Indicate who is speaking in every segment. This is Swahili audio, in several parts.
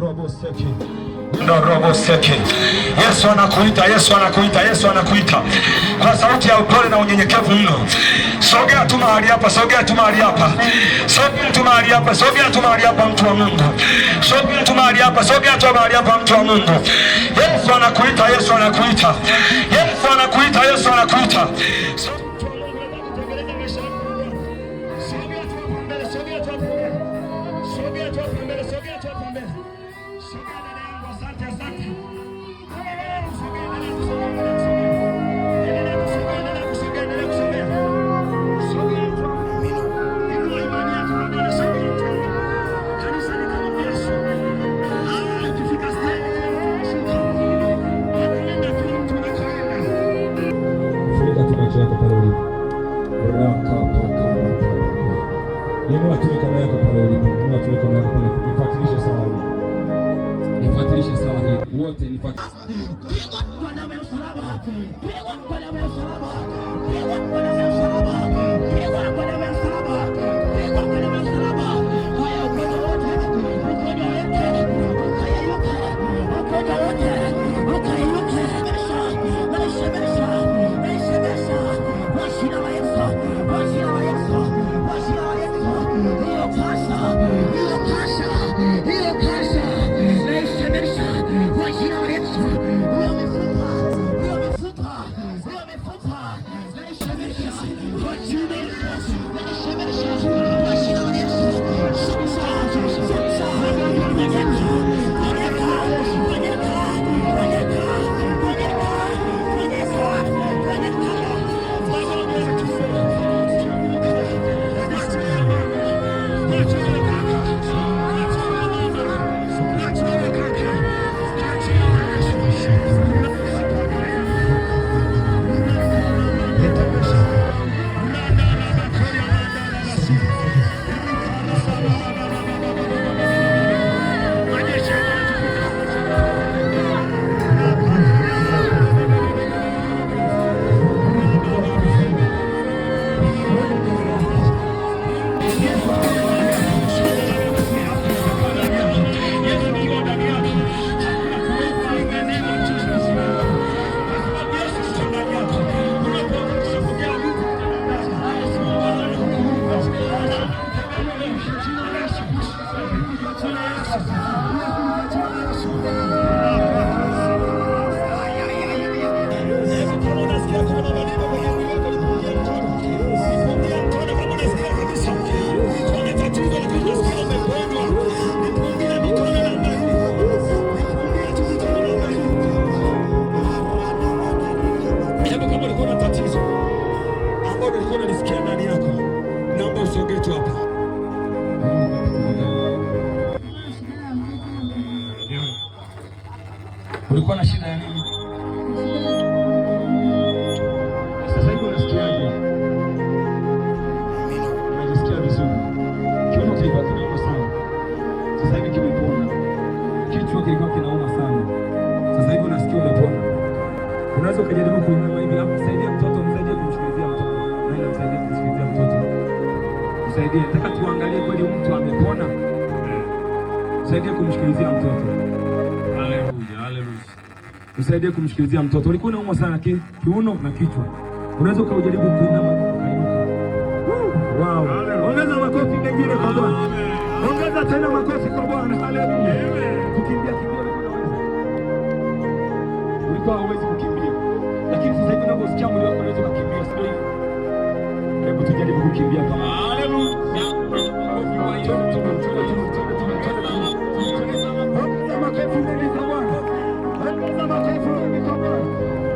Speaker 1: Robo seki. Ndo robo seki. Yesu anakuita, Yesu anakuita, Yesu anakuita kwa sauti ya upole na unyenyekevu mno. Sogea tu mahali hapa, sogea tu mahali hapa, sogea tu mahali hapa, sogea tu mahali hapa, mtu wa Mungu. Sogea tu mahali hapa, sogea tu mahali hapa, mtu wa Mungu. Yesu anakuita, Yesu anakuita, Yesu anakuita, Yesu anakuita. Sogea tu hapa mbele, sogea tu hapa mbele. Sogea dada yangu, asante, asante. Sogea dada yangu, sogea dada yangu, sogea. Endelea kusogea, endelea kusogea, endelea kusogea. Sogea tu. Inua imani yako kwa Bwana, sogea tu. Kanisa ni kama Yesu. Ah, ikifika stage kila mtu anashuka. Anaenda kila mtu anakoenda.
Speaker 2: Funika tu macho yako pale ulipo. Raka paka raka. Inua tu mikono yako pale ulipo. Inua tu mikono yako pale. Nifuatilishe sala hii. Nifuatilishe sala hii. Wote nifuatilishe.
Speaker 3: Pigwa kwa damu ya msalaba, pigwa kwa damu ya msalaba, pigwa kwa damu ya msalaba, pigwa kwa damu ya msalaba, pigwa kwa damu ya msalaba. Haya, ugonjwa wote, ugonjwa wote, ukayeyuke, ugonjwa wote, ukayeyuke. Mesha, mesha, mesha, mesha, kwa jina la Yesu, kwa jina la Yesu, kwa jina la Yesu. Hiyo kasha, hiyo kasha, hiyo kasha, naisemesha kwa jina la Yesu. Hiyo mifupa, hiyo mifupa, hiyo mifupa, naisemesha kwa jina la Yesu, naisemesha kwa jina la Yesu. Sasa, sasa, ponyeka, ponyeka, ponyeka, ponyeka, ponyeka, ponyeka, ponyeka.
Speaker 1: Yesu akiwa ndani yako, hakuna kuoga in the name of Jesus. Kwa sababu Yesu yuko ndani yako. Unapopokea Mungu Mungu anakukumbuka. Jina la Yesu. Jina la Yesu. Jina la Yesu. Hebu kama unasikia kuna mabadiliko kwenye mwili wako, nipungie mkono. Nipungie mkono kama unasikia kabisa. Ulikuwa na tatizo lakini unasikia umeponywa. Nipungie mikono namna hii. Nipungie tu mikono namna hii. Hebu kama ulikuwa na tatizo ambalo ulikuwa unalisikia ndani yako, naomba usogee tu hapa. Ulikuwa na shida ya nini? Sasa hivi unasikiaje? Unajisikia vizuri? Kiuno kilikuwa kinauma sana, sasa hivi kimepona. Kichwa kilikuwa kinauma sana, sasa hivi unasikia umepona. Unaweza ukajaribu kuinama hivi, alafu msaidie mtoto, msaidie kumshikilizia mtoto, naenda msaidie kumshikilizia mtoto, msaidie. Nataka tuangalie kweli mtu amepona. Msaidie kumshikilizia mtoto.
Speaker 2: Haleluya, haleluya.
Speaker 1: Msaidie kumshikilizia mtoto. Ulikuwa unaumwa sana kiuno na kichwa. Unaweza ukajaribu kuinama ukainuka. Woo! Wow. Ongeza makofi mengine kwa Bwana. Ongeza tena makofi kwa Bwana. Haleluya. Kukimbia kimbia ulikuwa unaweza? Ulikuwa hauwezi kukimbia. Lakini sasa hivi unaposikia mwili wako unaweza kukimbia, sio hivyo? Hebu tujaribu kukimbia kama.
Speaker 2: Haleluya. Makofi kwa Yesu.
Speaker 1: Twende, twende, twende, twende, twende, twende, twende. Ongeza makofi mengi kwa Bwana. Ongeza makofi mengi kwa Bwana.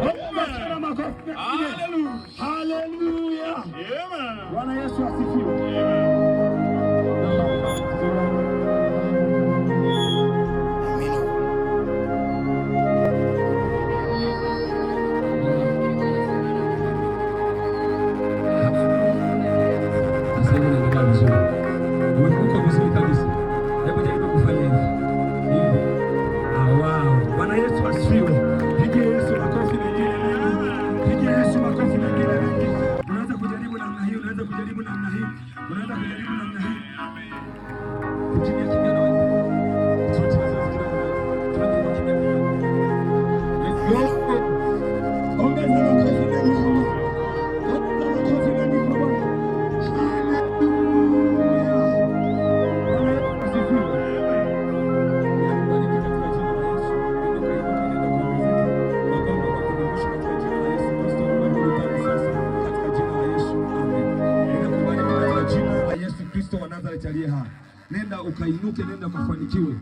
Speaker 1: Ongeza tena makofi mengi.
Speaker 2: Haleluya.
Speaker 1: Haleluya.
Speaker 2: Amen.
Speaker 1: Bwana Yesu asifiwe.
Speaker 2: Amen.
Speaker 1: Sasa hivi unaendelea vizuri. Uko vizuri kabisa.
Speaker 2: Nazareti aliye hai. Nenda ukainuke, nenda ukafanikiwe.